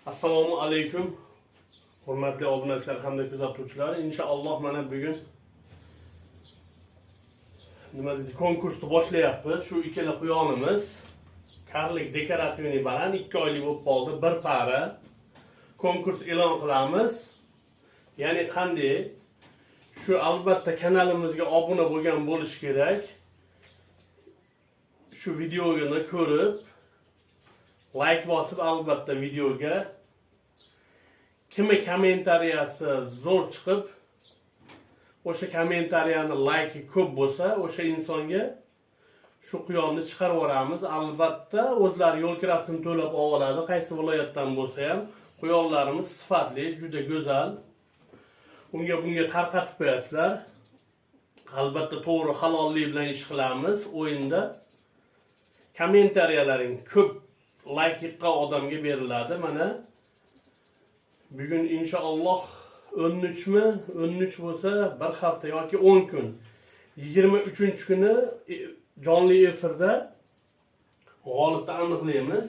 Assalomu alaykum hurmatli obunachilar hamda kuzatuvchilar. Inshaalloh mana bugun nima deydi, konkursni boshlayapmiz. Shu ikkala quyonimiz карлик декоративный баран 2 oylik bo'lib qoldi, bir пара. Konkurs e'lon qilamiz. Ya'ni qanday? Shu albatta kanalimizga obuna bo'lgan bo'lish kerak. Shu videoni ko'rib, like bosib albatta videoga kimi kommentariyasi zo'r chiqib, o'sha kommentariyani layki ko'p bo'lsa, o'sha insonga shu quyonni chiqarib yuboramiz. Albatta o'zlari yo'l kirasini to'lab oladi, qaysi viloyatdan bo'lsa ham. Quyonlarimiz sifatli, juda go'zal. Unga bunga tarqatib qo'yasizlar. Albatta to'g'ri, halollik bilan ish qilamiz o'yinda. Kommentariyalaring ko'p layk yiqqan odamga beriladi. Mana bugun inshaalloh 13 mi? 13 bo'lsa, bir hafta yoki 10 kun. 23 kuni jonli efirda g'olibni aniqlaymiz.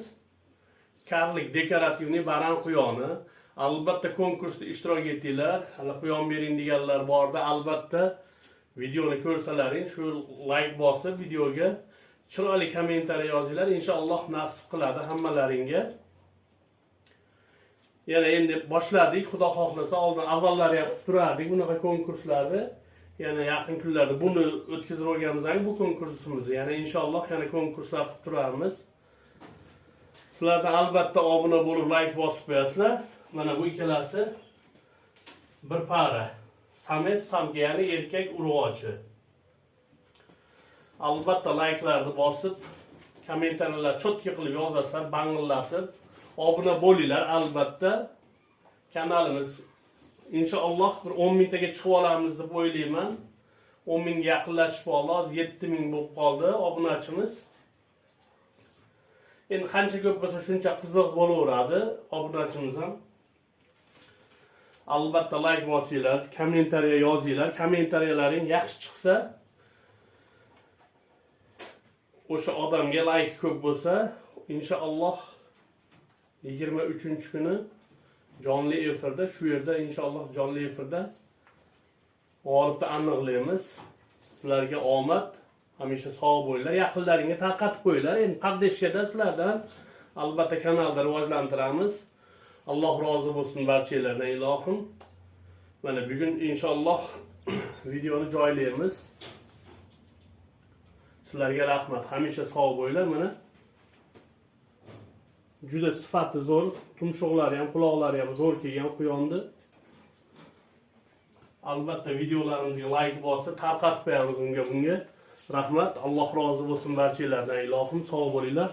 Карлик декоративный баран quyoni. Albatta konkursda ishtirok etinglar. Hali quyon bering deganlar borda, albatta videoni ko'rsalaring, shu layk bosib videoga chiroyli kommentariy yozinglar. Inshaalloh nasib qiladi hammalaringga. Yana endi boshladik, Xudo xohlasa, oldin avvallari ham qilib turardik bunaqa konkurslarni. Yana yaqin kunlarda buni o'tkazib olganimizdan bu konkursimizni yana inshaalloh yana konkurslar qilib turamiz. Sizlardan albatta obuna bo'lib layk bosib qo'yasizlar. Mana bu ikkalasi bir пара. Самец, самка, ya'ni erkak urg'ochi. Albatta layklarni bosib, kommentariyalar чётко qilib yozasizlar, bang'illatib, obuna bo'linglar albatta. Kanalimiz inshaalloh bir 10 mingtaga chiqib olamiz deb o'ylayman. 10 mingga yaqinlashib qoldi, hozir 7 ming bo'lib qoldi obunachimiz. Endi qancha ko'p bo'lsa shuncha qiziq bo'laveradi obunachimiz ham. Albatta layk bosinglar, kommentariya yozinglar. Kommentariyalaring yaxshi chiqsa, o'sha odamga layk ko'p bo'lsa, inshaalloh 23 kuni jonli efirda, shu yerda inshaalloh jonli efirda g'olibni aniqlaymiz. Sizlarga omad, hamisha sog' bo'linglar, yaqinlaringga tarqatib qo'yinglar. Endi поддержка da sizlardan albatta kanalni rivojlantiramiz. Alloh rozi bo'lsin barchalardan, ilohim. Mana bugun inshaalloh videoni joylaymiz. Sizlarga rahmat. Hamisha sog' bo'linglar. Mana juda sifati zo'r, tumshuqlari ham, quloqlari ham zo'r kelgan quyonni. Albatta videolarimizga layk bosib, tarqatib qo'yamiz unga bunga. Rahmat. Alloh rozi bo'lsin barchalardan, ilohim. Sog' bo'linglar.